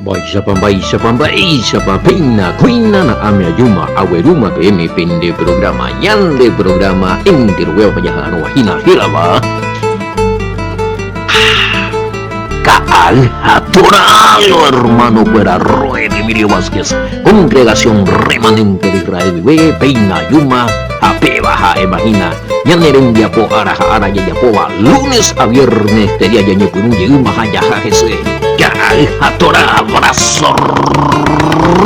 Mba'éichapa, mba'éichapa, mba'éichapa péina kóina na'ãme ajúma aguerúma peẽme pende programa, ñande programa enterovéva jaha'arõva hína hérava Ka'ay ha Toralo, hermano-kuéra Roel Emilio Vázquez, Congregación Remanente de Israel guive, péina ajúma ha péva ha'éma hína ñane rembiapo ára ha ára jajapóva lunes a viernes teria jañepyrũ jeýma ha jaha hese. Ka'ay ha Torá abrazo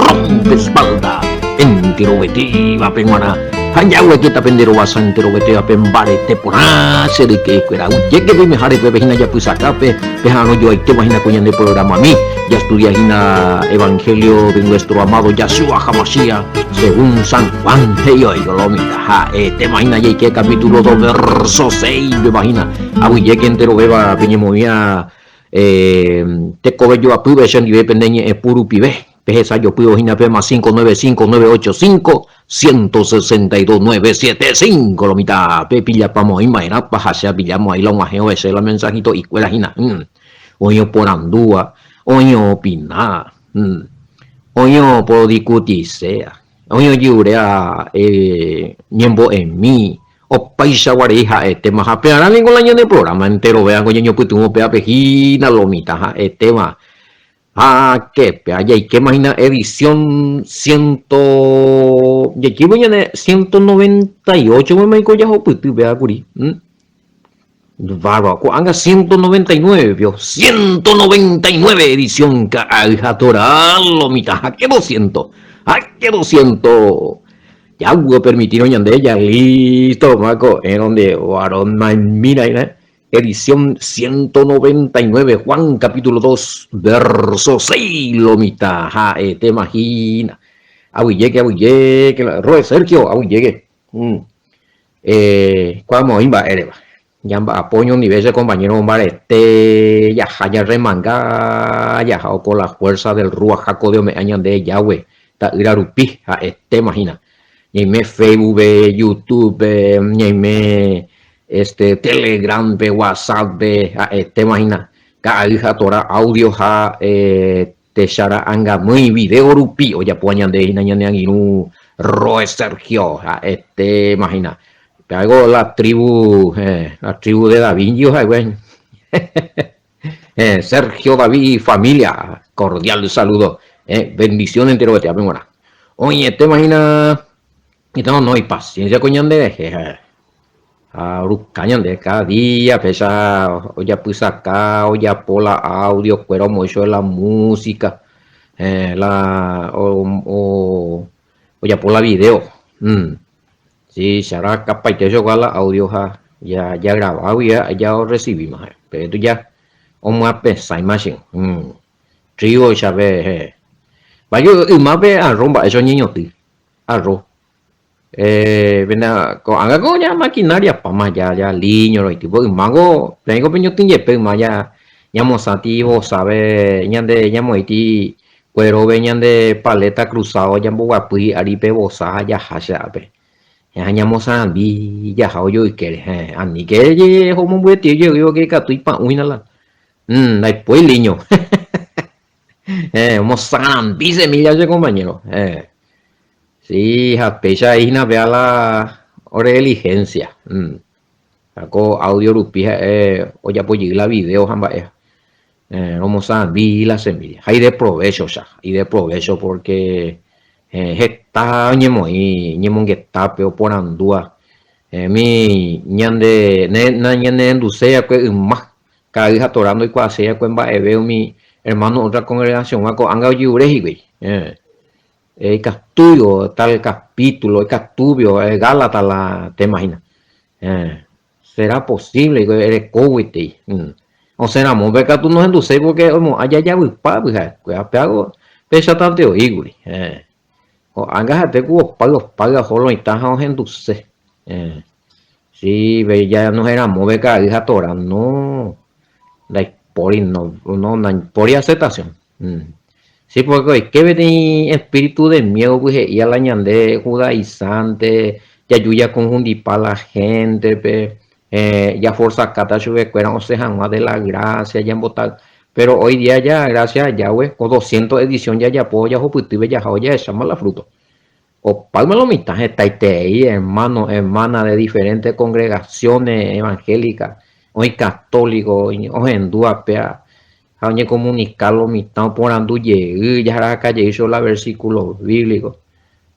rompe espalda enterovetévape g̃uarã ha jaguekéta pende rovasa enterovetévape mbarete porã che ryke'ykuéra. Aguyjéke peimeháre peve hína japysakápe peha'arõ joaitéva hína ko ñande programami jastudia hína Evangelio de nuestro amado Yahshua HaMashiach según San Juan he'i oiko lo mitã ha'etéma hína jaike capítulo 2 verso 6 peva hína. Aguyjéke enterovéva peñemoĩva Tekove joapýve che ndive pende ñe'ẽpu rupive, pehesajopývo hína pe más 595 985 162 975 lo mitã pe pillapáma oĩ ma'erãpa ha che apilláma oĩ la og̃uahẽ ovese la mensajito ikuéra hína. Oĩ oporandúva, oĩ oopina, oĩ opodiscutiséa, oĩ ojeruréva ñembo'emi, Opaichagua rei ha'etéma ha pearã ningo la ñane programa enterovéango ñañopytyvõ pévape hína lo mitã ha'etéva. Ha ke péva jaikéma hína edición ciento jaikývo ñane 198 guéma iko jahupyty péva kuri. Bárbaro, ko'ág̃a 199 pio, 199 edición ka'ay ha Torá lo mitã ha ke doscientos, ha ke doscientos. Jagua opermitírõ ñande ja listo ma ko'ẽrõ nde varón maimína hína edición 199 Juan capítulo 2 verso 6 lo mitã ha'etéma hína. Aguyjéke, aguyjéke, Roe Sergio, aguyjéke. Eh, ko'ág̃a oĩ mba'éreva. Ñamba'apo oñondive che compañero mbarete, jaha ñarremanga, jaha oko la fuerza del Ruach Hakodesh ome'ẽ ñande Yahweh ta'ýra rupi, ha'etéma hína. Ñaime Facebook-pe, YouTube-pe, ñaime este Telegram-pe, WhatsApp-pe, ha'etéma hína. Ka'ay ha Torá audio ha eh, techara'angamýi video rupi ojapóva ñande hína ñane angirũ Roe Sergio, ha'etéma hína. Pe algo la tribu, eh, la tribu de David ndio ha'e eh, Sergio David familia, cordial saludo, eh, bendición enterovetévape g̃uarã. Oĩetéma hína, no, no, ipaciencia ko ñande rehe, eh. Ha oruka ñande cada día péicha ojapysaka, ojapo la audio kuéra omoĩ chupe la música, eh, la o, ojapo la video. Mm. Sí, chara kapaite chogua la audio ha ya jagrava guive ja orrecibíma ha'e. Pero esto ya omyapesãima che. Mm. Trigo chape he. Vayo ymápe arroz mba'éicha oñeñotỹ. Arroz. Eh, pena ko'ág̃a ko ya maquinaria páma ya ya liño roity. Pues ymáko peẽko peñotỹ jepe yma ya ñamosãti vosápe ñande ñamoĩti Kuerove ñande paleta cruzado jamboguapy hi'ári pe vosa ha jaha che ápe. Ha ñamosarambi jaha ojoykére. Héẽ, aníke jeho mombyeti ojeguívo ke ikatu ipa'ũ hína la. Ndaipói liño. Héẽ, omosarambi semilla che compañero. Héẽ. Sí, ha péicha aĩ hína péva la ore diligencia. Ha ko audio rupi ha'e ojapo jey la video ha mba'e. Romosãvi la semilla. Ha ideprovéchocha, ideprovécho pórke heta oñemoĩ ñemongetápe oporandúva umi ñande nañanerenduséi va'ekue yma, ka'ay ha Torá ndoikuaaséi va'ekue mba'eve umi ermáno ótra kongregasiõgua ko'ág̃a ojeure hikuái. Ikatúio tal kapítulo, ikatúvio Gálatas la téma hína. Será posible erekóguitei. Osẽ ramo pe katu nohenduséi porque oimo'ã jajavypa pyha'ekuéra pe algo péicha tante oĩkuri. Ko'ág̃a ha'ete ku opáy opáy oho lo mitã ha ohenduse. Si ve ja nohẽ ramo pe ka'ay ha Torá no ndaipóri no no ndaipóri aceptación. Si porque oike peteĩ espíritu de miedo gui he'íva la ñande judaizante jaju jakonfundipa la héntepe, jaforsakáta chupekuéra osẽ hag̃ua de la gracia, jambota. Pero hoy día ya, gracias a Yahweh, ko doscientos edición jajapo jahupytýpe jaha ojahecháma la fruto. Opáyma lo mitã hetaiterei hermano, hermana de diferentes congregaciones evangélicas, oĩ católico, ohendúva péa ha oñecomunica lo mitã oporandu jey, jaharahaka jey chupe la versículo bíblico.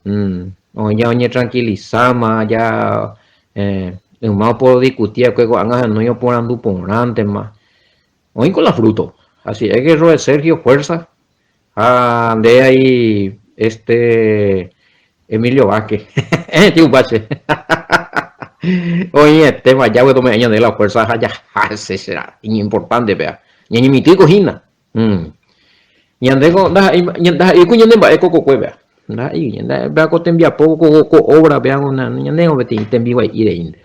Oĩ ja oñetranquilizáma, ja yma oporodiscuti va'ekue ko'ág̃a henói oporandu porãntema. Oĩko la fruto. Así es que Roe Sergio fuerza ha nde ahí este Emilio Vázquez. Tío che. Oĩetéma Yahweh tome'ẽ ñande la fuerza ha jaha hese será iñimportante péa. Ñañemitỹko hína. Ñandéko ndaha'éi ndaha'éi ku ñane mba'e ko kokue péa. Ndaha'éi péa ko tembiapo ko obra péa ñandéko peteĩ tembiguai'i reínte.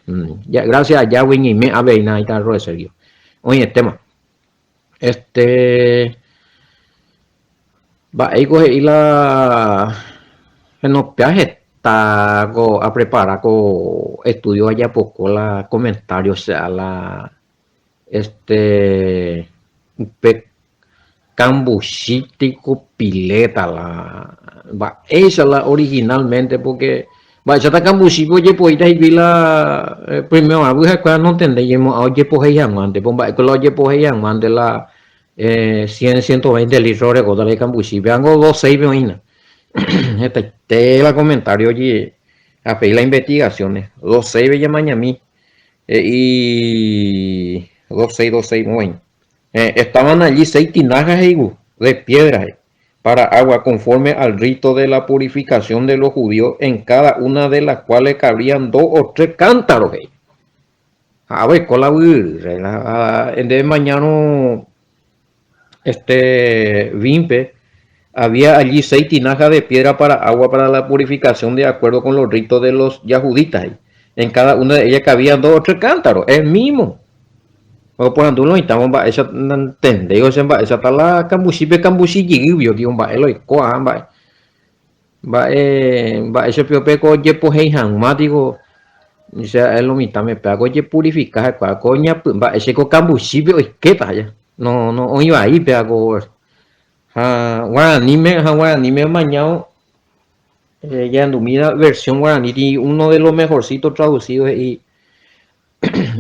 Gracias a Yahweh ñaime aveina ita Roe Sergio. Oĩetéma. Este, mba'éiko he'i la henopea heta ko aprepara ko estudio ajapoko la comentario che la este upe Kambuchítico pileta la mba'éicha la originalmente porque mba'éichata kambuchípe ojepoíta hikuái la primero águi ha'ekuéra nontendéi ñemo'ã ojepohéi hag̃uánte po mba'éko la ojepohéi hag̃uánte la cien, ciento veinte litros orekóta la ikambuchípe ángo dos seis-pe oĩna hetaite la comentario oje ha péi la investigaciones dos seis-pe ñamañami he'i dos seis, dos seis oĩ. Estaban allí seis tinajas he'igu, de piedra, he'i, para agua, conforme al rito de la purificación de los judíos, en cada una de las cuales cabrían dos o tres cántaros, he'i. Ha oiko la guyryre, la nde emañárõ este vínpe, había allí seis tinajas de piedra para agua para la purificación de acuerdo con los ritos de los yahuditas, he'i. En cada una de ellas cabían dos o tres cántaros, el mismo. Oporandu oĩtavo mba'éicha nantendéivo che mba'éichata la kambuchípe kambuchi jeyvio tio mba'e la oiko aha mba'e. Mba'e mba'éicha pio pe ko ojepohéi hag̃ua tiko che ha'e lo mitãme péva ko ojepurifika hikuái ko ñapy mba'éicha ko kambuchípe oikéta aja no no oĩ vai péva ko ha guaraníme ha guaraníme omañávo ñandumíva versión guaraní uno de los mejorcitos traducido he'i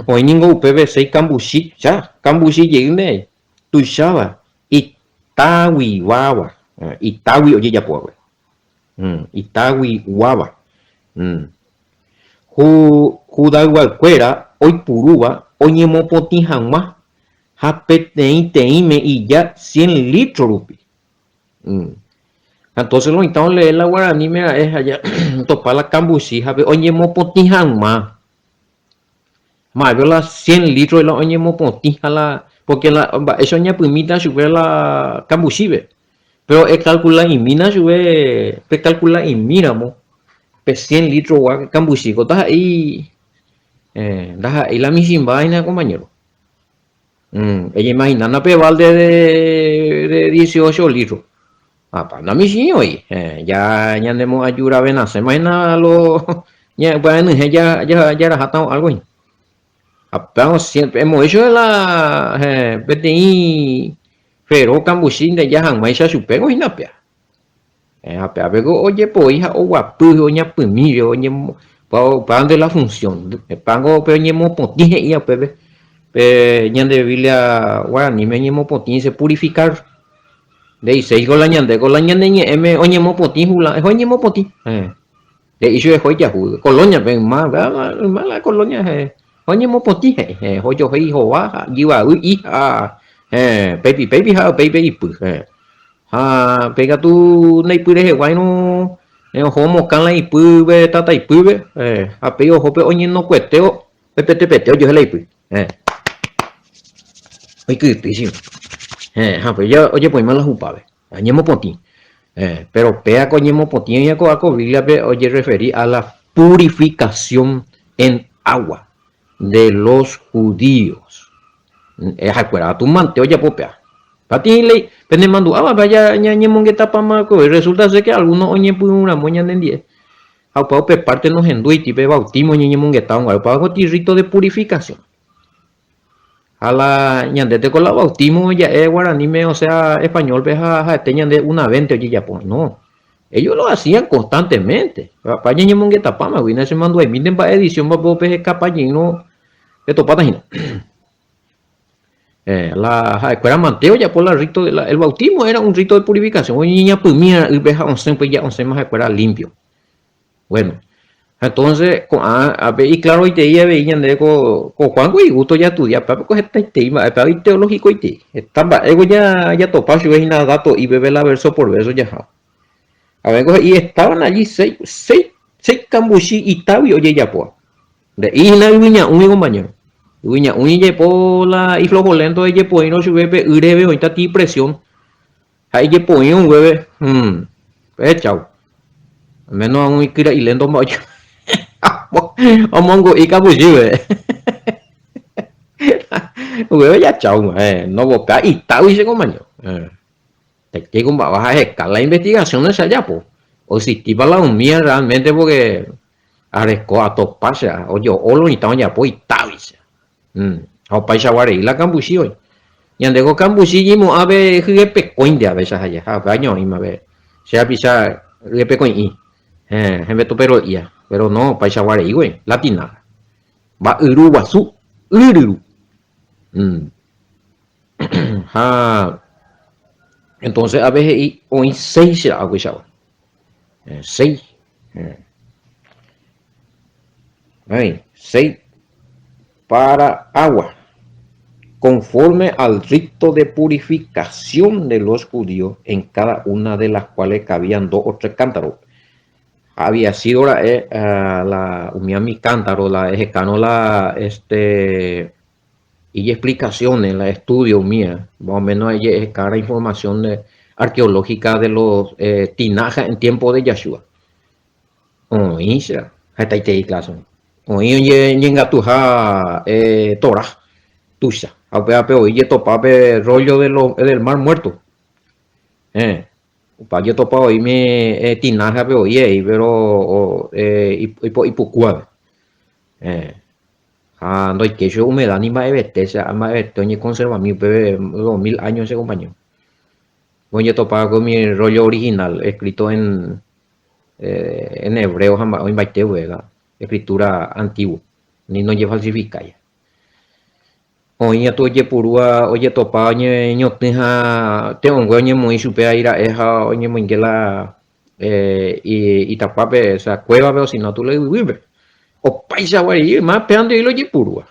Oĩ ningo upépe seis kambuchi, cha, kambuchi jey nde tuicháva, itáguiguáva, itágui ojejapo va'ekue, itáguiguáva. Judayguakuéra oipurúva oñemopotĩ hag̃ua ha peteĩteĩme ija cien litro rupi. Entonces lo mitã olee la guaraníme ra'e ha topa la kambuchi ha pe oñemopotĩ hag̃ua. Ma'ẽve la cien litro la oñemopotĩ ha la, porque la mba'éicha oñapymíta chupe la kambuchípe. Pero ekalkula'imína chupe, pekalkula'imíramo pe cien litro-gua kambuchi ko ndaha'éi, ndaha'éi la michĩmba hína compañero. Eñeimahinána pe balde de dieciocho litro. Apa, namichĩri oĩ. Ja ñanemo'ãjurave nasẽma hína lo ñahenyhẽ jarahátavo algo hína. Ha péva siempre emoĩ chupe la peteĩ fero kambuchi ndeja hag̃uáicha chupéko hína péva. Ha pévape ojepoi ha oguapy oñapymíre upévante la función. Pévango pe oñemopotĩ he'íva upépe pe ñande Biblia guaraníme oñemopotĩ se purificar. Nde'iséiko la ñande ko la ñane ñe'ẽme oñemopotĩ hula, eho oñemopotĩ. He'i chupe eho ijahu, Colonia-pe yma, yma la Colonia oñemopotĩ he'i, eho ojohéi hova ha jyvavy i ha péipi péipi ha upéipe ipy. Ha pe katu ndaipy reheguáirõ oho omokã la ipýpe tataipýpe ha péi oho pe oñenokuetévo pe petepete ojohéi la ipy. Oikytĩ chive. Ha upéi ojepoíma la hupápe. Ñemopotĩ. Péro péa ko ñemopotĩ oĩva ko'a ko Bíbliape ojerreferi a la purificación en agua de los judíos. Ha'ekuéra katu mante ojapo péa. Patĩ léi, penemandu'áva ñañemongetapáma va'ekue. Resulta ser que alguno oñepyrũ ramo ñanendie. Ha upéva upe párte nohendúiti pe bautismo ñañemongetáva guare, upéva koti rito de purificación. Ha la ñandete ko la bautismo ja'e guaraníme o sea español-pe ha ha'ete ñande una vénte ojejapo. No. Ellos lo hacían constantemente. Pa ñañemongetapámagui, nachemanduaimínte mba'e edición mba'e pehekapa jeýrõ petopáta hína. Eh, la ha'ekuéra mante ojapo la rito de la, el bautismo era un rito de purificación, oñeñapymi ýpe ha osẽ upéi ja osẽma ha'ekuéra limpio. Bueno, entonces ko'ã ápe iclaroitei avei ñande ko, ko Juan-ko igusto jaestudia, péape ko hetaitei mba'e, péa iteológicoitei, heta mba'éko ja, jatopa chupe hína dato'i peve la verso por verso jahávo. Avéko he'i estaban allí seis, seis, seis kambuchi itágui ojejapóva. Nde'i hína yvyña'ũgui compañero. Yvyña'ũgui jepo la iflojolento ejepoírõ chupe pe y reheve oĩta ti presión. Ha ijepoírõ upépe, hmm, pe chau. Al menos aún ikyra'ilénto mba'e omongu'i kapuchýpe. Upépe ja chau, eh, no boka itágui che compañero. Eh. Taite mba'e ha heka la investigación che ajapo. Oexistípa la umía realmente porque areko atopa che ojo'o lo mitã ojapo itágui che. Ha opaichagua rei la kambuchi oĩ. Ñande ko kambuchi ñeimo'ã pe hyepekõinte avei ha ja ha upéva ñaoĩma pe che rapicha hyepekõi'i. Héẽ, hembetupero'ia, pero no opaichagua rei voi, la tinaja. Mba'yru guasu, y ryru. Ha entonces ave he'i oĩ seis che ra'a Seis. Ahí, seis para agua, conforme al rito de purificación de los judíos, en cada una de las cuales cabían dos o tres cántaros. Había sido ra'e la umi ami cántaro, la ehekárõ la este ijexplicaciones, la estudio umía, más o menos ejehekára información de arqueológica de los eh, tinaja en tiempo de Yahshua. Oĩ che hetaitei clase oĩ. Oĩ oñeñengatuha eh, Torah tuicha. Ha upévape oĩ jetopa pe rollo de lo, del mar muerto. Eh, upa jetopa oĩme eh, tinaja-pe oĩ ei, pero eh, ipukúvape. Eh, ha ndoikéi chupe humedad ni mba'evete, che mba'evete oñeconservami upépe 2000 años che compañero. Ojetopa va'ekue umi rollo original escrito en en hebreo ha mba'e oĩmbaite upépe la escritura antigua, ni ndojefalsifikái. Oĩ katu ojepurúva ojetopa oñeñotỹ ha te'õngue oñemoĩ chupe ai ra'e ha oñemoinge la itakuápe, osea kuévape osino tu la yvyguýpe. Opaichagua rei yma pévante oĩ la ojepurúva.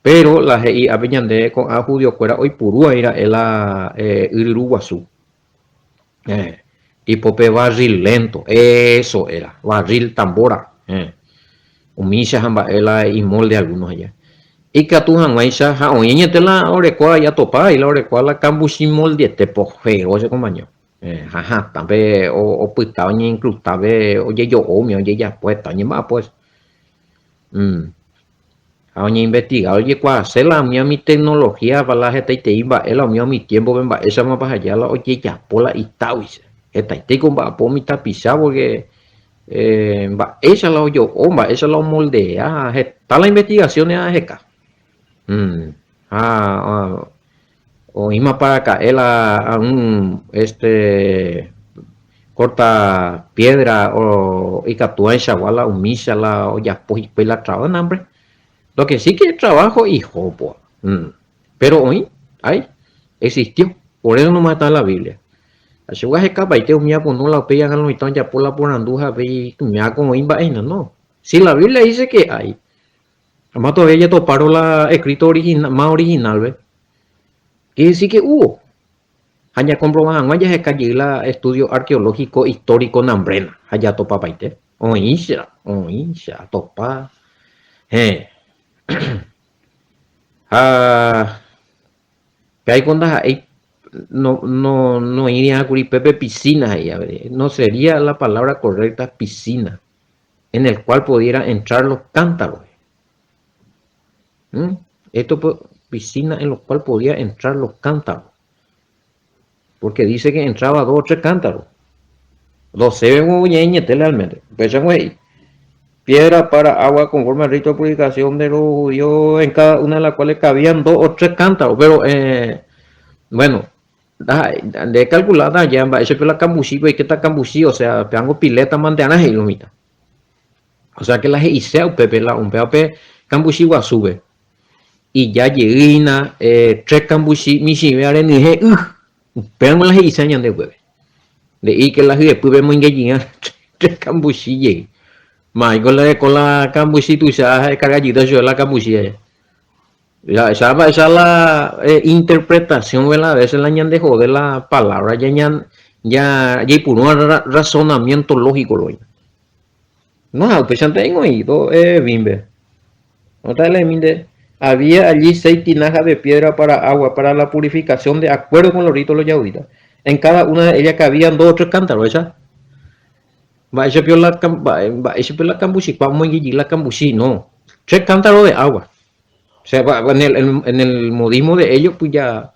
Péro la he'i ápe ñande ko'ã judiokuéra oipuru ai ra'e la yryru guasu. Tipo pe barril lento, eso era, barril tambora, umícha ha mba'e la imolde algunos allá. Ikatu hag̃uáicha ha oĩ añete la orekóva jatopa la orekóva la kambuchi moldiete pojero che compañero. Ha hatã pe opyta oñeincrusta pe ojejo'o umi ojejapo heta oñemba'apo eso. Ha oñeinvestiga ojekuaase la umi umi tecnología pa la hetaitei mba'e la umi umi tiempo-pe mba'éichamapa aja la ojejapo la itágui. Hetaitéiko omba'apo umi tapicha porque mba'éicha la ojo'o, mba'éicha la omoldea, heta la investigaciones aheka. Ha oĩmapa raka'e la algún este corta piedra o ikatúaichagua la umícha la ojapo hikuái la trabajo, no hombre. Lo que sí que trabajo ijópoa. Pero oĩ, hay, existió. Por eso nomás está la Biblia. Ha che ahekapaite umi apono la upéi ág̃a lo mitã ojapo la porandu ha upéi kuñáko oĩ mba'e hína. No. Si la Biblia dice que hay, Ama todavía jatopárõ la escrito original, más original-pe, quiere decir que hubo. Ha ñakomprova hag̃ua jaheka jey la estudio arqueológico histórico Nambrena ha jatopapaite. Oĩcha, oĩcha, atopa. Héẽ. Ha péaiko ndaha'éi no, no, noĩri'ãkuri pépe piscina he'i avei. No sería la palabra correcta piscina. En el cual pudiera entrar los cántaros. ¿Mm? Esto piscina en lo cual podía entrar los cántaros. Porque dice que entraba dos o tres cántaros. Doce ñe'ẽñete realmente. Upéicha he'i. Piedra para agua conforme al rito de purificación de los judíos, en cada una de las cuales cabían dos o tres cántaros. Pero, eh, bueno, nde calculada ya mba'éichapa la kambuchi, oikéta kambuchi, o sea, peango pileta mantearã he'i lo mitã. O sea que la he'ise upépe la umpévape kambuchi guasúpe. Ija jey hína eh, tres kambuchi michĩvéva renyhẽ y. Upéramo la he'ise ñande upépe. Nde'íi que la hyepýpe moingejy'ã tres kambuchi jey. Ma'éiko la reko la kambuchi tuicha ha ekarga jýta chupe la kambuchi aja. Jahecha mba'éicha la interpretación la veces la ñande jode la palabra ja ja jaipurúva razonamiento lógico lo hína. No, ha upéichante oĩ vimbe. Otra elemínte, había allí seis tinajas de piedra para agua, para la purificación de acuerdo con los ritos de los yahuditas. En cada una de ellas cabían dos o tres cántaros, ¿esa? Mba'éicha la, mba'éicha la kambuchikua omoingyjy la kambuchi, no. Tres cántaros de agua. O sea, en el, en el modismo de ellos, pues ya,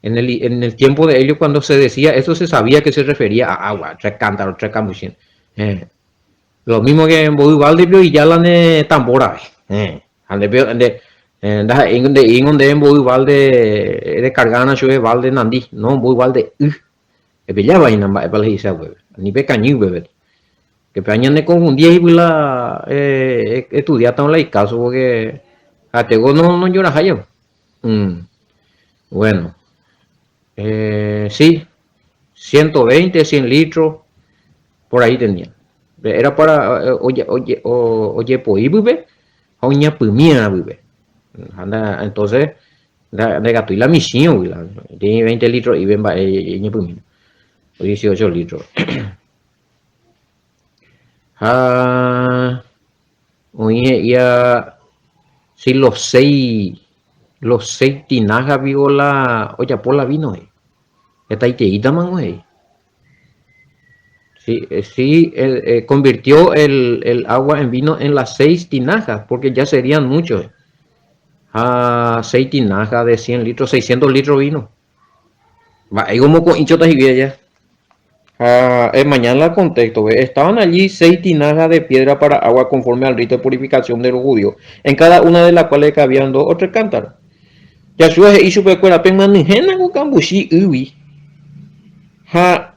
en el, en el tiempo de ellos, cuando se decía eso, se sabía que se refería a agua, tres cántaros, tres kambuchi. Eh. Lo mismo que en mboy balde y ya la ne tambora. Eh. Ande nde ndaha'éi nde'ígo nde mboy balde recargana chupe balde nandi, no mboy balde y. Epilláva hína mba'épa la he'ise upépe, ani pekañy upépe. Que pe aña ne confundí ahí la eh, estudiátavo la icaso porque ha'etéko no nojorahái jave. Mm. Bueno. Eh, sí, 120, 100 litros, por ahí tenía. Era para eh, oye, oye, ojepoi pype ha oñapymíva pype. Entonces, ndaikatúi la michĩogui, la 20 litros ive mba'e ñepymína, 18 litros. Ha oĩ he'íva si los seis, los seis tinaja piko la ojapo la vino he'i, hetaiteítamango he'i. Sí, sí, eh, convirtió el, el agua en vino en las seis tinajas, porque ya serían muchos. Ha seis tinajas de 100 litros, 600 litros vino. Mba'éiko moko'ĩchota hikuái aja. Ha emaña la contexto, ve. Estaban allí seis tinajas de piedra para agua conforme al rito de purificación de los judíos, en cada una de las cuales cabían dos o tres cántaros. Yahshua he'i chupekuéra, Pemyanyhẽna ko kambuchi ýgui. Ha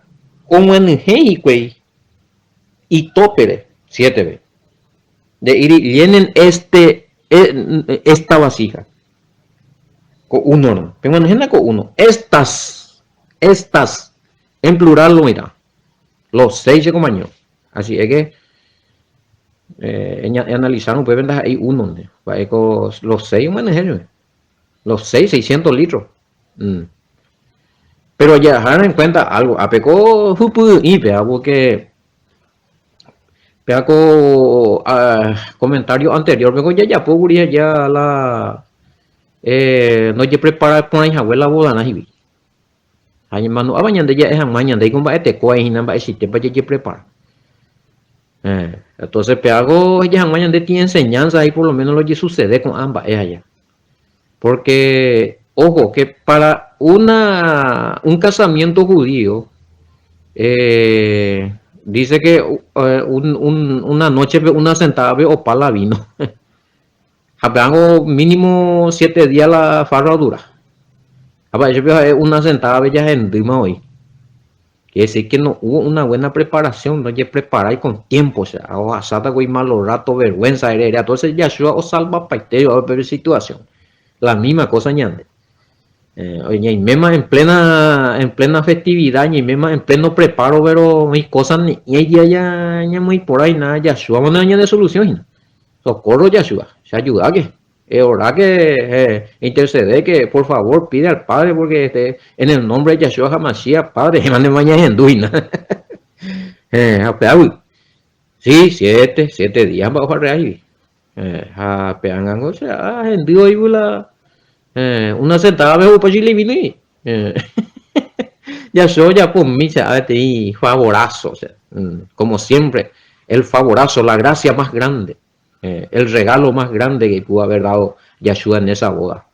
omyanyhẽ hikuái itópere, siéteve. Nde'íri, Llenen este, esta vasija. Ko uno-rõ. Pemyanyhẽna ko uno. Estas, estas, en plural oĩta. Los seis che komaño. Así es que, eh, eanalizárõ upépe ndaha'éi uno-nte. Mba'éko los seis omyanyhẽ chupe. Los seis, seiscientos litros. Mm. Pero jaha en cuenta algo, ápe ko hypy'ỹi péva porque péva ko comentario anterior-pe ko jajapo kuri aja la eh, ndojeprepara porãi hague la bodarã hígui. Ha ñamandu'áva ñande ja'e hag̃ua ñandéiko mba'etekóva hína mba'eichaitépa jajeprepara. Eh, entonces péva ko oheja hag̃ua ñande tĩ enseñanza ahí por lo menos lo jesucede ko'ã mba'e aja. Porque, ojo, que para una, un casamiento judío, eh, dice que eh, un, un, una noche, una sentada opa la vino. Ha pévango mínimo siete días la farra odura. Ha mba'éicha pio ha'e una sentada jahendýma voi. Quiere decir que no hubo una buena preparación, ndojepreparái con tiempo, o sea, ohasáta kuri malo rato, vergüenza, ere, ere. Entonces Yahshua osalvapaite pe situación. La misma cosa ñande. Eh, ñaiméma en plena, en plena festividad, ñaiméma en pleno preparo, pero oĩ cosa ne'ĩai ya ñamoĩ porã hína Yahshua mante ñande solución hína. Socorro Yahshua, che ayudáke, eoráke, eh, intercede que por favor pide al Padre porque este, en el nombre de Yahshua HaMashiach, Padre, mante ñahendu hína. Eh, ha upévagui. Sí, siete, siete días mba'oharreáigui. Eh, ha pe'ángango che ahendy oĩvo la eh, una sentada ho'upa chile vino-i. Eh, Yahshua ojapomi che peteĩ favorazo, o sea, como siempre, el favorazo, la gracia más grande, eh, el regalo más grande que pudo haber dado Yahshua en esa boda.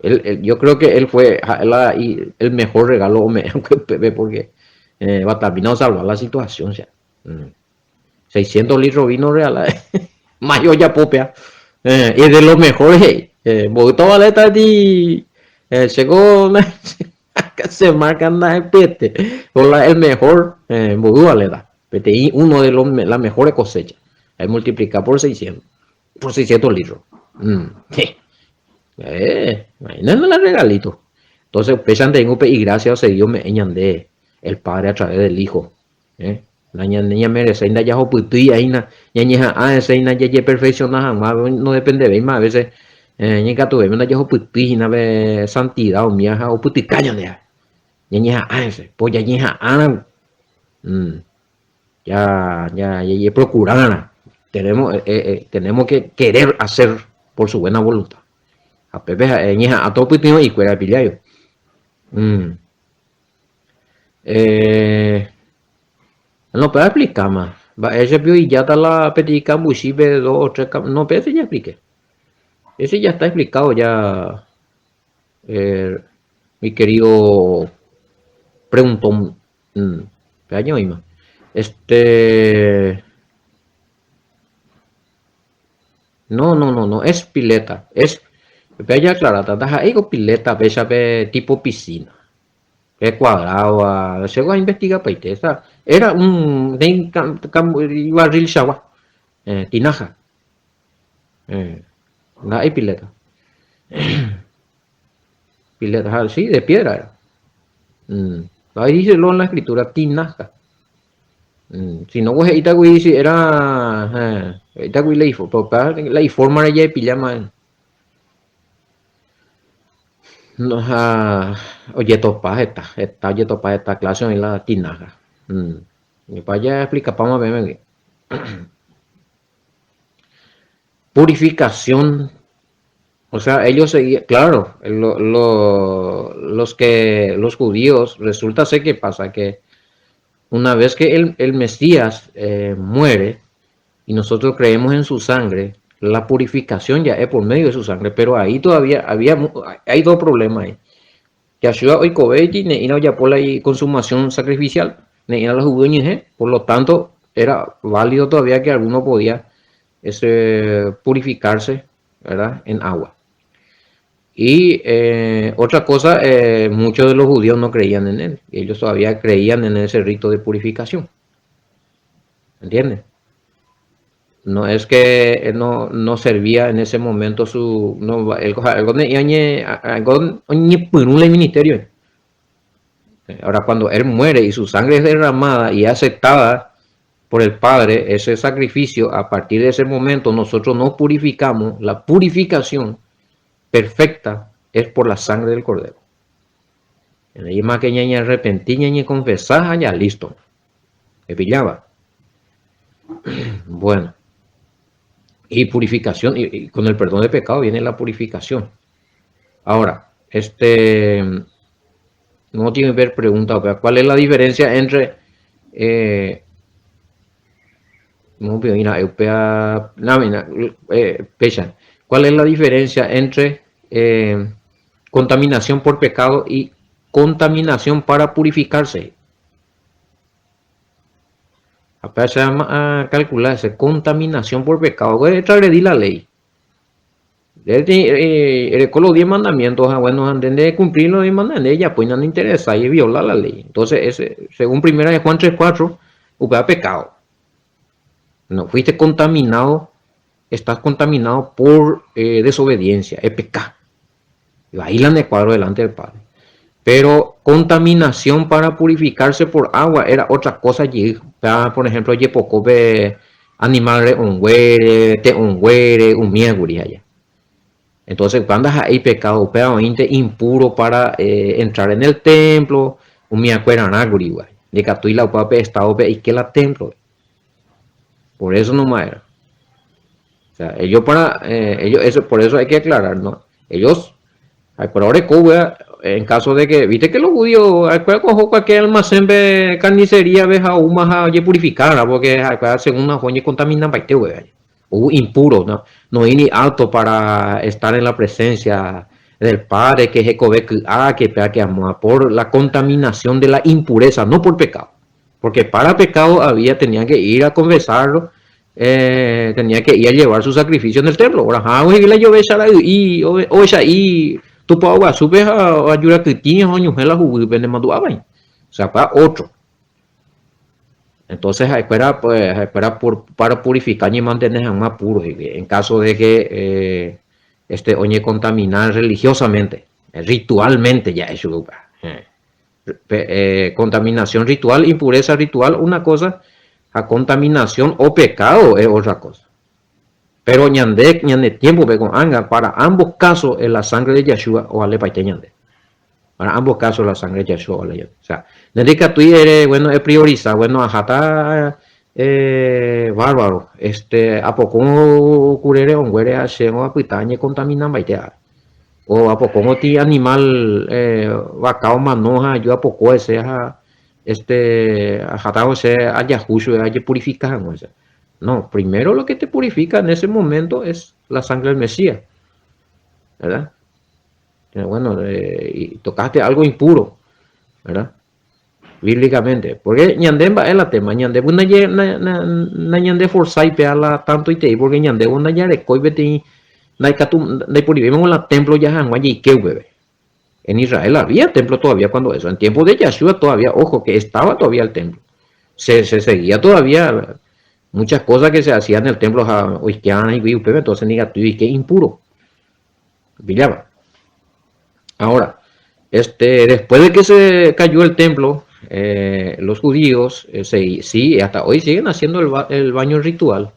Él, él, yo creo que él fue la, el mejor regalo ome'ẽ upépe porque eh, va terminado salvar la situación. O sea, 600 litros vino real. Mayo ojapo upéva. Y de lo mejor he'i. Mboýta ovaléta ti chéko che marca ndahepyete. Por la el mejor mboy ovaléta. Peteĩ uno de los la mejores cosecha. Hay multiplica por 600. Por 600 litros. Mm. Imagínate la regalito. Entonces, upéicha nde upe igracia osegi ome'ẽ ñande el Padre a través del Hijo. Eh? Nañamereséi ndajahupytýi aína, ñañeha'ã hese hína jajeperfecciona hag̃ua, no dependevéima a veces eh, ñaikatuvéima ndajahupytýi hína pe santidad umía ha opytyka ñande ñañeha'ã hese, po jañeha'ãramo mm, ya, ya, jajeprocurarã, tenemos, eh, eh, tenemos que querer hacer por su buena voluntad. Ha pépe ha'e ñeha'ã topytyvõ ikuéra pilláio. Mm. Eh, no, pero explicama. Mba'éicha pio ijáta la peteĩ kambuchípe dos o tres cam... No, pero ese ya expliqué. Ese ya está explicado ya, eh, mi querido preguntón. Mm, pe año oĩma. Este... No, no, no, no es pileta. Es, pe aja aclarata, ndaha'éiko pileta péicha pe tipo piscina. Pe cuadrado, che ainvestigapaite. Esa era un barril chagua, eh, tinaja. Eh, ndaha'éi pileta. Pileta, sí, de piedra era. Mm. Ahí dice lo en la escritura, tinaja. Mm. Si no, pues he'íta si era, eh, he'íta la, la forma de epilla No, ha ojetopa heta, heta ojetopa heta clase oĩ la tinaja. Mm. Opa jaexplikapáma peẽme. Purificación, o sea, ellos seguían, claro, lo, lo, los que, los judíos, resulta ser que pasa que una vez que el, el Mesías eh, muere y nosotros creemos en su sangre, la purificación ya es por medio de su sangre, pero ahí todavía había, hay dos problemas ahí. Yahshua oikovéiti ne'ĩra ojapo la consumación sacrificial, ne'ĩra la huguy oñyhẽ, por lo tanto era válido todavía que alguno podía ese, purificarse, ¿verdad?, en agua. Y eh, otra cosa, eh, muchos de los judíos no creían en él, ellos todavía creían en ese rito de purificación. ¿Entiendes? No es que no, no servía en ese momento su... No, el, el ministerio. Ahora, cuando él muere y su sangre es derramada y aceptada por el Padre, ese sacrificio, a partir de ese momento nosotros nos purificamos. La purificación perfecta es por la sangre del Cordero. Más que ñañe arrepentí, ñañe confesá, ya listo. Me pillaba. Bueno. Y purificación, y, con el perdón de pecado viene la purificación. Ahora, este, no tiene que ver pregunta, ¿cuál es la diferencia entre eh, no, eh, ¿Cuál es la diferencia entre eh, contaminación por pecado y contaminación para purificarse? Acá se llama a calcularse contaminación por pecado. Voy a transgredir la ley. Eh, con los 10 mandamientos, ah, bueno, antes de cumplir los 10 mandamientos, ya pues no le interesa y viola la ley. Entonces, ese, según primera de Juan 3.4, usted ha pecado. No, fuiste contaminado, estás contaminado por eh, desobediencia, es pecado. Bailan de cuadro delante del Padre. Pero contaminación para purificarse por agua era otra cosa allí. Por ejemplo, pe animal re'õnguére, te'õnguére, umíaguri allá. Entonces, cuando hay pecado, upéva oĩnte impuro para eh, entrar en el templo, umiakuerarã kuri guay. Ndikatúi la upéva pe estado pe aike la templo. Por eso nomás era. O sea, ellos para, eh, ellos, eso, por eso hay que aclarar, ¿no? Ellos, por ahora, en caso de que, viste que los judíos, cojo cualquier almacén de carnicería, ves a más a purificar, porque según una joya contaminan paite, o impuro, ¿no? No hay ni apto para estar en la presencia del Padre, que es que que por la contaminación de la impureza, no por pecado. Porque para pecado había, tenían que ir a confesarlo Eh, tenía que ir a llevar su sacrificio en el templo. Orahágui he'i la ijovecha ra'y'i, ovecha'i tupao guasúpe ha ajurakytĩ ha oñuhẽ la huguýpe nemandu'ávai. O sea, pa otro. Entonces ha'ekuéra, pues, ha'ekuéra por, para purificar ñemantene hag̃ua puro he'i, en caso de que eh, este, oñecontamina religiosamente, ritualmente ja'e chupe upéva. Eh. Pe contaminación ritual, impureza ritual una cosa, ha contaminación o pecado es otra cosa. Pero ñande, ñane tiempo-pe ko'ág̃a, para ambos casos es la sangre de Yahshua ovalepaite ñande. Para ambos casos la sangre de Yahshua ovale ñande. O sea, nde ndikatúi ere, bueno, epriorisa, bueno, aháta eh, bárbaro, este, apokõ kure re'õnguére ha che apyta añecontaminambaite ápe. O apoko motĩ animal vaka omano ha aju apoko hese ha este aháta che ajahu chupe ajepurifica hag̃ua. No, primero lo que te purifica en ese momento es la sangre del Mesías. ¿Verdad? Bueno, eh, tocaste algo impuro, ¿verdad? Bíblicamente. Porque ñande mba'e la tema, ñande nañandeforzái péa la tantoitei, porque ñande ndajarekói peteĩ ndaikatu ndaiporivéima la templo jaha hag̃ua jaike upépe. En Israel había templo todavía cuando eso. En tiempo de Yahshua todavía, ojo, que estaba todavía el templo. Se, se seguía todavía muchas cosas que se hacían en el templo ha oike'arã hikuái upépe, entonces nikatúi oike impuro. Pillaba. Ahora, este, después de que se cayó el templo, eh, los judíos, eh, sí, hasta hoy siguen haciendo el, baño ritual,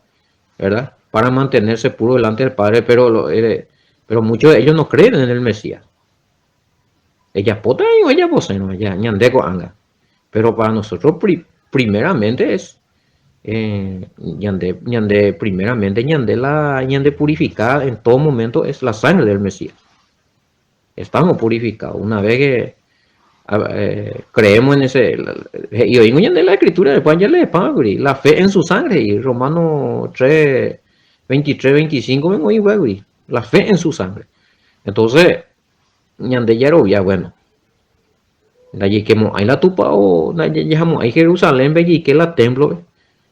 ¿verdad? Para mantenerse puro delante del Padre, pero, eh, pero muchos de ellos no creen en el Mesías. Ella pota y ella posee, no, ella ñandeco anga. Pero para nosotros, primeramente es eh, ñande, ñande, primeramente ñande la ñande purificada en todo momento es la sangre del Mesías. Estamos purificados. Una vez que eh, creemos en ese. Y oímos ñande la escritura, después ya le la fe en su sangre. Y Romano 3, 23, 25, vengo ahí, la fe en su sangre. Entonces, ñande jarovia, bueno, ndajeikemo'ãi la tupao, ndajejamo'ãi Jerusalén-pe jeike la templo-pe.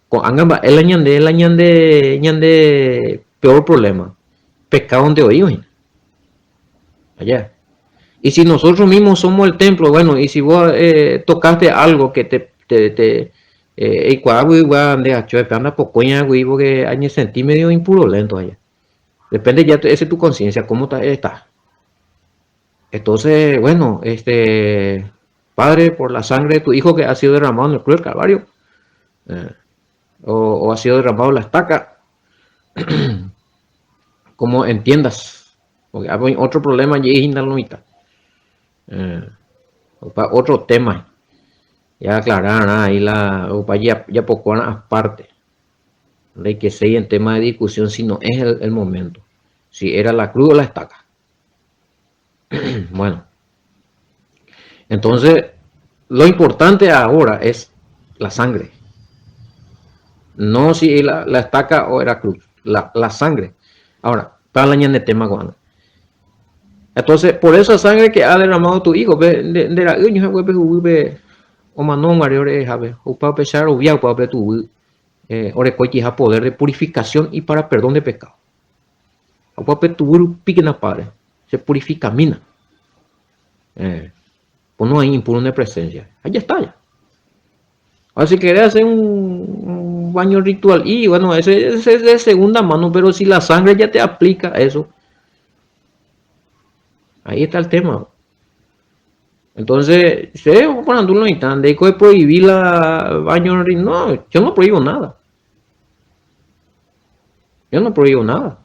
Ko'ág̃a mba'e la ñande la ñande ñande peor problema, pecado-nte oĩva hína. Allá. Y si nosotros mismos somos el templo, bueno, y si vos eh, tocaste algo que te, te, te eh, eikuaáguigua nde achoépe anda pokõiagui porque añesentí medio impurolento allá. Depende ya ese tu conciencia, cómo está. Entonces, bueno, este, Padre, por la sangre de tu Hijo que ha sido derramado en el cruz del Calvario, eh, o, ha sido derramado en la estaca, como entiendas, porque hay otro problema allí eh, otro tema, ya aclarar ahí la, ya, ya poco aparte, de que sea en tema de discusión, si no es el, el momento, si era la cruz o la estaca. Bueno, entonces lo importante ahora es la sangre. No si la, la estaca o era cruz, la, la sangre. Ahora, para la ñane tema cuando. Entonces, por esa sangre que ha derramado tu hijo, de, de la uña, omano guare upa pechar ovia upa pe tu eh, orekoiha poder de purificación y para perdón de pecado. Upa pe tu piquena padre, se purifica mina. Eh, pues no hay impuro de presencia. Allá está ya. Ahora si querés hacer un, un baño ritual, y bueno, ese, ese es de segunda mano, pero si la sangre ya te aplica eso, ahí está el tema. Entonces, se por ejemplo, de prohibir la baño no, yo no prohíbo nada. Yo no prohíbo nada.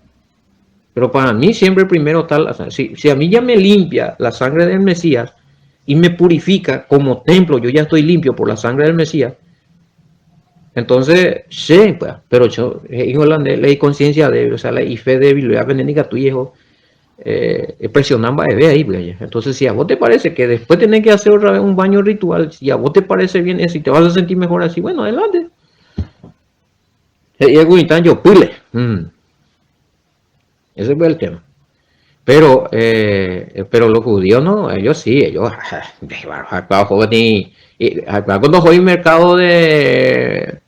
Pero para mí siempre primero está, la, si, si a mí ya me limpia la sangre del Mesías y me purifica como templo, yo ya estoy limpio por la sangre del Mesías. Entonces, sí, pues, pero yo, hijo le di conciencia de, o sea, la fe débil, voy a aprender a tu hijo, eh, presionando a ahí, pues, Entonces, si a vos te parece que después tenés que hacer otra vez un baño ritual, si a vos te parece bien eso y te vas a sentir mejor así, bueno, adelante. Y yo pile. Mm. Ese fue el tema. Pero, eh, pero los judíos no, ellos sí, ellos, cuando hoy mercado de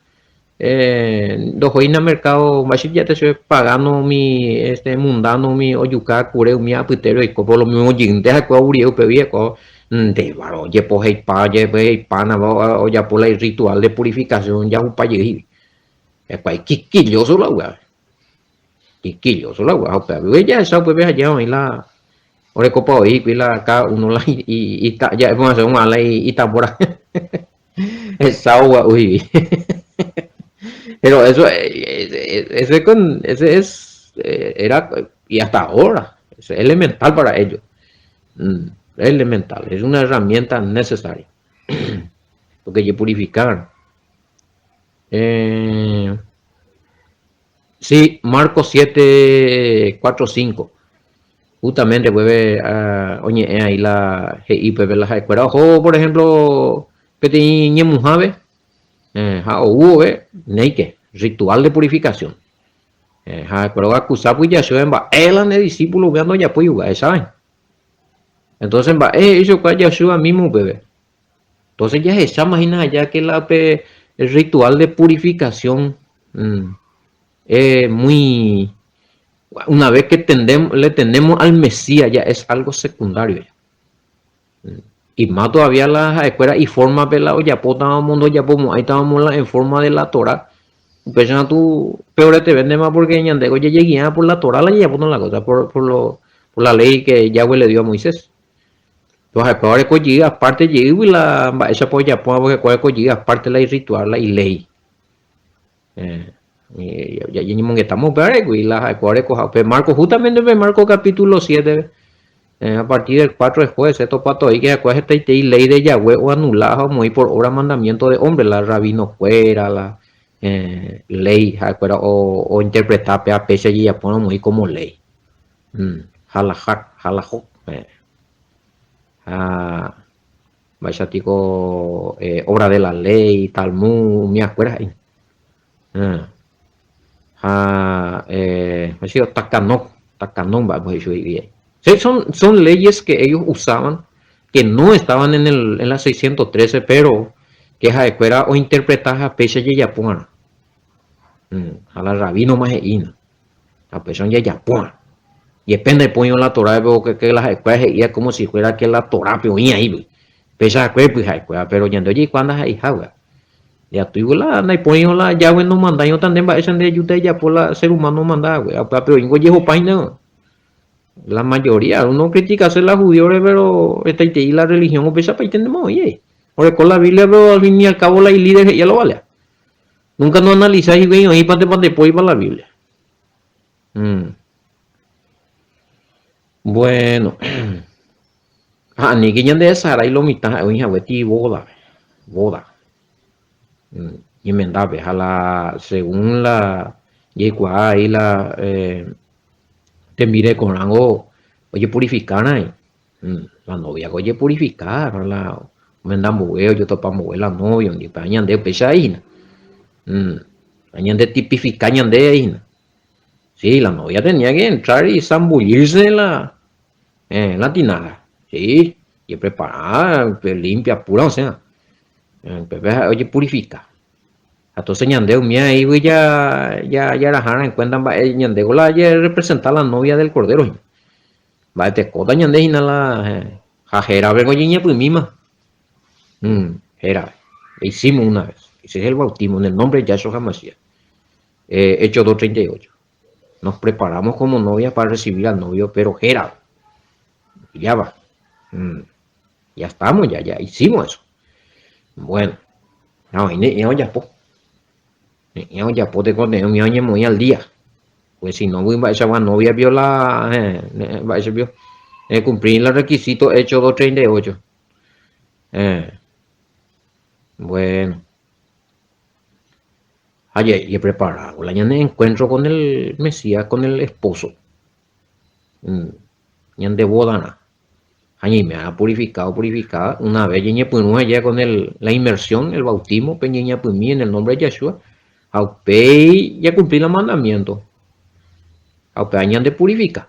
Ndohóina mercado mba'éicha ja'éta chupe pagano umi este mundano umi ojuka kure umi apytére oiko por lo mismo jeýnte ha'ekuéra ogurie upégui ha'ekuéra ndévaro ojepoheipa ojepoheipánava ojapo la irritual de purificación jahupa jey hikuái kikilloso la upéva kikilloso la upéva ha upéva jahecha upépe ha oĩ la orekopa voi hikuái la cada uno la ja'e porãse la itambóra. Hesa ogua'u hivi. Pero eso, ese, con, ese es, era, y hasta ahora, es elemental para ellos. Mm, elemental, es una herramienta necesaria. Porque hay purificar. Eh, sí, Marcos 7, 4, 5. Justamente upépe oñe'ẽ ahí la he'i upépe la ha'ekuéra oho por ejemplo peteĩ ñemuhápe ha ou vove néike ritual de purificación ha ha'ekuéra oakusa pyjachuve mba'e la nde discípulo upéva ndojapói upéva echáve entonces mba'e he'i chupekuéra Yahshua mismo upépe entonces jahecháma hína aja que la pe ritual de purificación es muy Una vez que le tenemos al Mesías ya es algo secundario ya. Y más todavía la ha'ekuéra iforma-pe la ojapótavamo ndojapomo'ãitavamo la en forma de la Torá. Upéicha katu peoretevéntema porque ñande ojejeguiã por la Torá la jajapóta la cosa, por, por, lo, por la ley que Yahweh le dio a Moisés. Entonces ha'ekuéra oreko jey aparte jeýgui la mba'éichapa ojapóva porque ha'ekuéra oreko jey aparte la irritual, la iley. Ñañemongetáma upévare kuri la ha'ekuéra orekoha upe Marcos, justamente upe Marcos capítulo 7, a partir del 4 después, topa to'i que ha'ekuéra hetaitei ley de Yahweh oanula ha omoĩ por obra mandamiento de hombre, la rabino-kuéra, la ley ha'ekuéra ointerpreta pe apéicha jejapórõ omoĩ como ley. Halajá, halajó. Ha Mba'éicha piko obra de la ley, Talmud, umi akuéra he'i. Ha mba'éicha takanó, takanó mba'épa he'i chugui he'i. Son, son leyes que ellos usaban que no estaban en el, en la 613, pero que ha'ekuéra ointerpreta ha péicha jajapo'arã. Ha la rabino ma he'ína. Ha péicha ojejapo'arã. Jepe ndaipóirõ la Torápe, que la ha'ekuéra he'íva como si fuera que la Torápe oĩ aĩgui. Péicha hakuépy ha'ekuéra, pero ñande ojeikuaa ndaha'eihágui. Jatýivo la ndaipóirõ la Yahweh nomandáirõ ta nde mba'éicha nde ejúta ejapo la ser humano omanda hague. Ha upévape oĩngo ojehopáina. La mayoría, uno criticase la judíore, pero hetaitei la religión upeichapaite ndéma oĩ ai. Oreko la Biblia, pero al fin y al cabo la ilíder he'íva lo vale. Nunca no analizái hikuái oĩpa ndepa ndepóipa la Biblia. Mm. Bueno. Ha aníke ñandehesarái lo mitã ha'e oĩ hague ti boda-pe. Boda. Mm. Ñemendápe. Ha la según la jaikuaa ahí la eh, tembirekorãngo ojepurifikarãi. Mm. La novia-ko ojepurifikarã la omenda mbove, ojotopa mbove la novio-ndi. Upéva ñande upéicha ai hína. Mm. Ñande tipifika ñande ai hína. Sí, la novia tenía que entrar y zambullirse en la, en la tinaja. Sí, y preparada, limpia, pura, o sea. Upépe ha'e ojepurifica. Entonces ñande umi aígui ya, ya, jarahárã en cuenta mba'e ñandéko la representa la novia del Cordero hína. Mba'etekóta ñande hína la ha hérape ko oñeñapymíma. Mm, hérape. Hicimos una vez. Ese es el bautismo en el nombre de Yahshua HaMashiach. Eh, Hechos 2.38. Nos preparamos como novia para recibir al novio, pero hérape. Ya va. Mm. Ya estamos, ya, ya hicimos eso. Bueno. No, ne'ẽ ojapo. Ne'ẽ ojapo tekotevẽ umi oñemoĩ al día. Pues si no, mba'eichagua novia pio la eh, mba'eicha pio eh, cumplir los requisitos Hechos 2.38. Eh. Bueno. Ha jajepreparávo la ñane encuentro con el Mesías, con el esposo. Mm, ñande bodarã. Ha ñaime'ã purificado, purificada, una vez ñañepyrũ aja con el, la inmersión, el bautismo, pe ñañapymi en el nombre de Yahshua, ha upéi jacumpli la mandamiento. Ha upéva ñande purifica.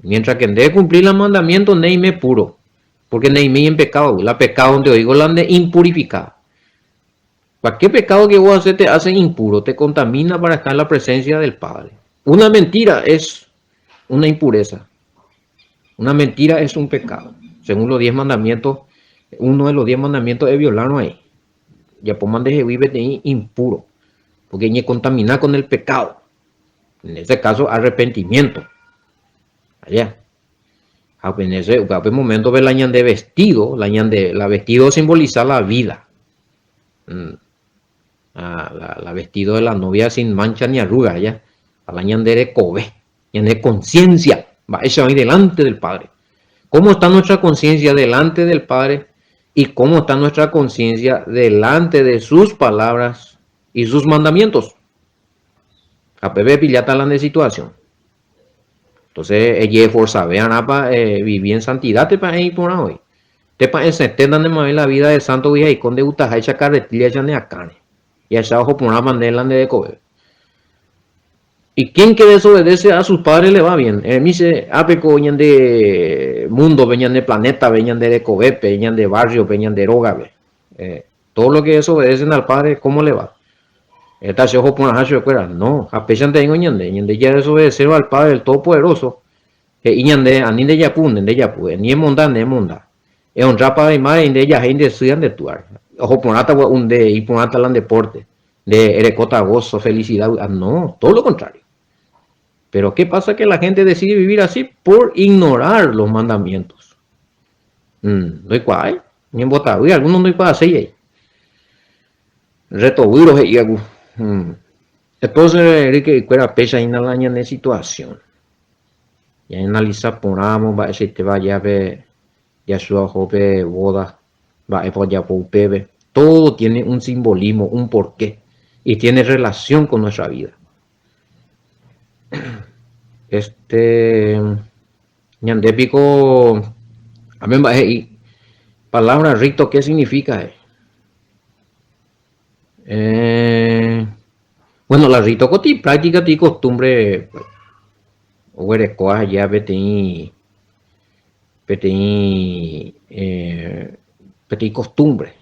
Mientras que nde cumpli la mandamiento, neime puro, porque neime en pecado, la pecado donde oigo la nde impurificada. Cualquier pecado que vos haces te hace impuro, te contamina para estar en la presencia del Padre. Una mentira es una impureza. Una mentira es un pecado. Según los diez mandamientos, uno de los diez mandamientos es violar no hay. Japóma ndehegui peteĩ impuro, porque ñecontamina con el pecado. En este caso, arrepentimiento. Allá. Ha en ese, upe momento la ñande vestido, la ñande, la vestido simboliza la vida. Mm. Ah, la, la vestido de la novia sin mancha ni arruga, ya. A la ñande rekove, ñande conciencia, va ella ahí delante del Padre. ¿Cómo está nuestra conciencia delante del Padre? ¿Y cómo está nuestra conciencia delante de sus palabras y sus mandamientos? Ha peve pillata la de situación. Entonces, ejeesforzave'arãpa evivi en santidad tepa eĩ porã voi. Tepa esẽtéta nemave la vida de santo gui haiko ndegutaháicha carretilla ne akãre. Jahecha oho porãpa nde la nde rekove. Y quien que desobedece a sus padres le va bien. Eremi che, ápe ko ñande mundo-pe, ñande planeta-pe, ñande rekovépe, ñande barrio-pe, ñande rógape. Todo lo que desobedecen al padre, ¿cómo le va? Heta che oho porãha chupekuéra. No, ha péichante ningo ñande, ñande jadesobedecerva al Padre, el Todopoderoso, he'i ñande, ani ndejapu, nde ndejapu, ani emonda, nde emonda. Ehonra padre y madre, nde ejahéi nde sy ha nde túare. Oho porãta gua'u nde, iporãta la nde porte, nde erekóta gozo, felicidad, vy'a. No, todo lo contrario. Pero ¿qué pasa? Que la gente decide vivir así por ignorar los mandamientos. Ndoikuaái, ñembotavy, algunos ndoikuaaséi ai. Retovýro he'i aku. Entonces, ryke'ykuéra péicha hína la ñane situación. Ñaanalisa porãvo mba'eichaitéva aja pe Yahshua oho pe boda, mba'épa ojapo upépe. Todo tiene un simbolismo, un porqué, y tiene relación con nuestra vida. Este, ñande piko, ame mba'e he'i, palabra rito, ¿qué significa? Eh, bueno, la rito ko ti práctica ti costumbre oguereko aja peteĩ peteĩ eh, peteĩ costumbre.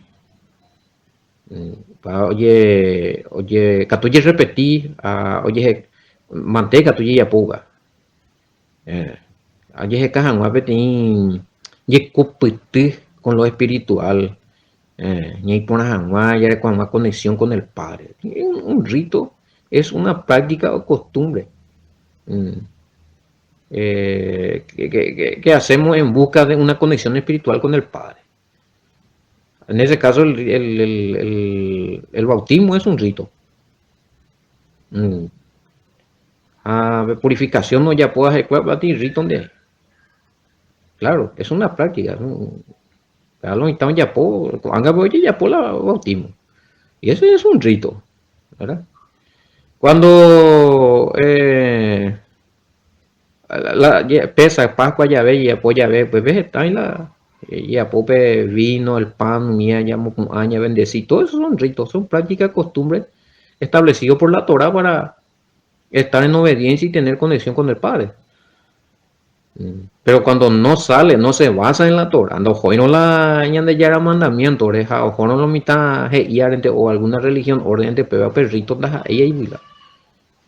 Pa oje oje katu ojerrepeti ha ojehe mante katu ojejapóva. Eh, ojeheka hag̃ua peteĩ jekopyty con lo espiritual eh, ñaiporã hag̃ua jareko hag̃ua conexión con el Padre. Un rito es una práctica o costumbre mm, eh, que, que, que hacemos en busca de una conexión espiritual con el Padre. En ese caso, el, el, el, el bautismo es un rito. Mm. Ah, purificación no ya puedo hacer rito donde Claro, es una práctica. Lo la bautismo. Y eso es un rito, ¿verdad? Cuando eh, la, pesa Pascua ya ve, ya ya ve, pues ves, está en la ya pope vino, el pan, mía, ya aña, bendecir, todo eso son ritos, son prácticas, costumbres establecidas por la Torah para estar en obediencia y tener conexión con el Padre. Mm. Pero cuando no sale, no se basa en la Torah, no no la Ñandejára mandamiento, oreja, ojo no lo mitad o alguna religión, orden de peba perrito, ella y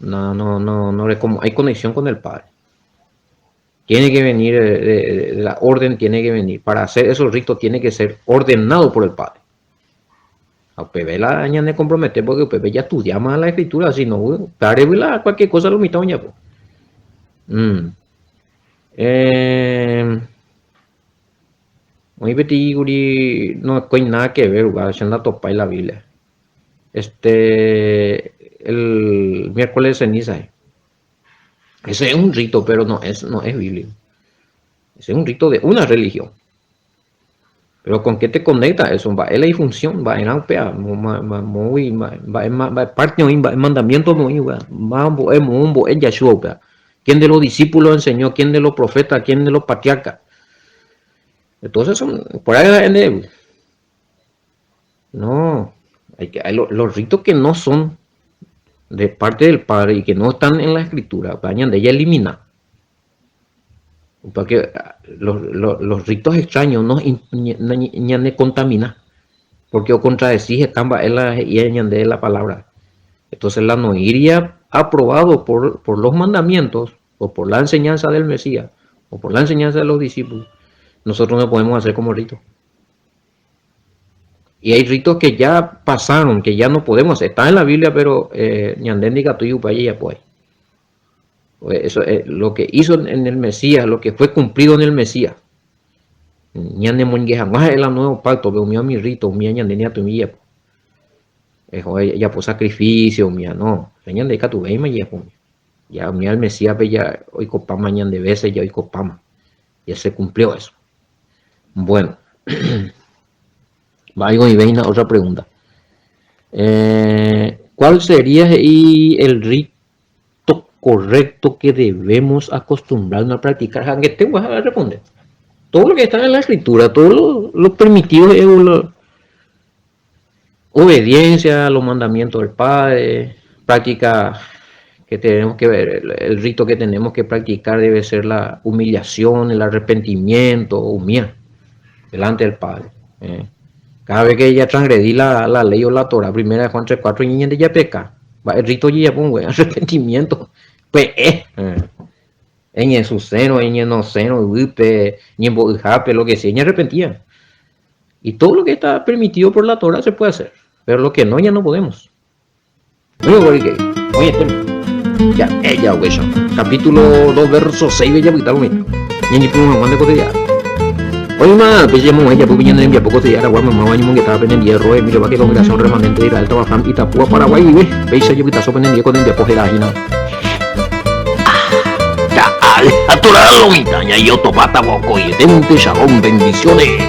No, no, no, no, como hay conexión con el Padre. Tiene que venir, eh, la orden tiene que venir. Para hacer esos ritos tiene que ser ordenado por el Padre. A upeve la ñane compromete porque upeve ya estudia más la escritura, si no, la cualquier cosa lo mitad oña. Mm. Eh, oĩ peteĩ kuri no hay nada que ver, che ndatopái la Biblia. Este, el miércoles de ceniza. Ese es un rito, pero no es, no es bíblico. Ese es un rito de una religión. Pero ¿con qué te conecta eso? Mba'e la función, mba'erã upéva, mógui, mba'e parte oĩ, mba'e mandamiento oĩ, mbo'e, moõ mbo'e Yahshua upéva. ¿Quién de los discípulos enseñó? ¿Quién de los profetas? ¿Quién de los patriarcas? Entonces son, por ahí la No, hay que, hay los ritos que no son de parte del Padre y que no están en la Escritura, vayan de ella eliminar. Porque los, los, los ritos extraños no ñane contamina. Porque okontradesi heta mba'e la he'íva ñande la palabra. Entonces la noĩria aprobado por, por los mandamientos o por la enseñanza del Mesías o por la enseñanza de los discípulos, nosotros no podemos hacer como rito. Y hay ritos que ya pasaron, que ya no podemos hacer. Están en la Biblia, pero eh, ñande ndikatúi upe jajapo ahí. Eso, eh, lo que hizo en el Mesías, lo que fue cumplido en el Mesías. Ñanemoinge hag̃ua ha'e la nuevo pacto, pe umi umi rito, umi ñande ñatumi japo. Japo sacrificio, umi no. Ñande ikatuvéima japo. Ya umi al Mesías pe ya oikopáma ñande veces ya oikopáma. Ya se cumplió eso. Bueno. Va oĩvéina otra pregunta. Eh, ¿Cuál sería he'i el rito correcto que debemos acostumbrarnos a practicar? Ha angete guaja a responder. Todo lo que está en la escritura, todo lo, lo permitido es la obediencia a los mandamientos del Padre, práctica que tenemos que ver, el, el rito que tenemos que practicar debe ser la humillación, el arrepentimiento, humilla delante del Padre. Eh. Cada vez que ella transgredí la, la ley o la Torah, primera de Juan 3, 4, ñande ya peca. Va, el rito ya pongo, arrepentimiento. Pues, eh. Eñesusérõ, eñenosérõ, yvýpe, ñembo'yhápe, lo que sea, eñearrepentía. Y todo lo que está permitido por la Torah se puede hacer, pero lo que no, ya no podemos. Oye, este, ya, ella, güey, capítulo 2, verso 6, ya, pues, ñañepyrũ hag̃ua nde koteja. Oĩma péicha ñamoguahẽ japýpe ñane rembiapo koteja aragua maymáva ñamongetáva penendie Roe Mireváke Congregación Remanente de Israel Tabafán Itapúa Paraguay guive. Péicha jepytaso penendie ko tembiapo héra hína. Ja'áy ha torá lo mitã ñaĩotopáta vokoieténte Shalom bendiciones.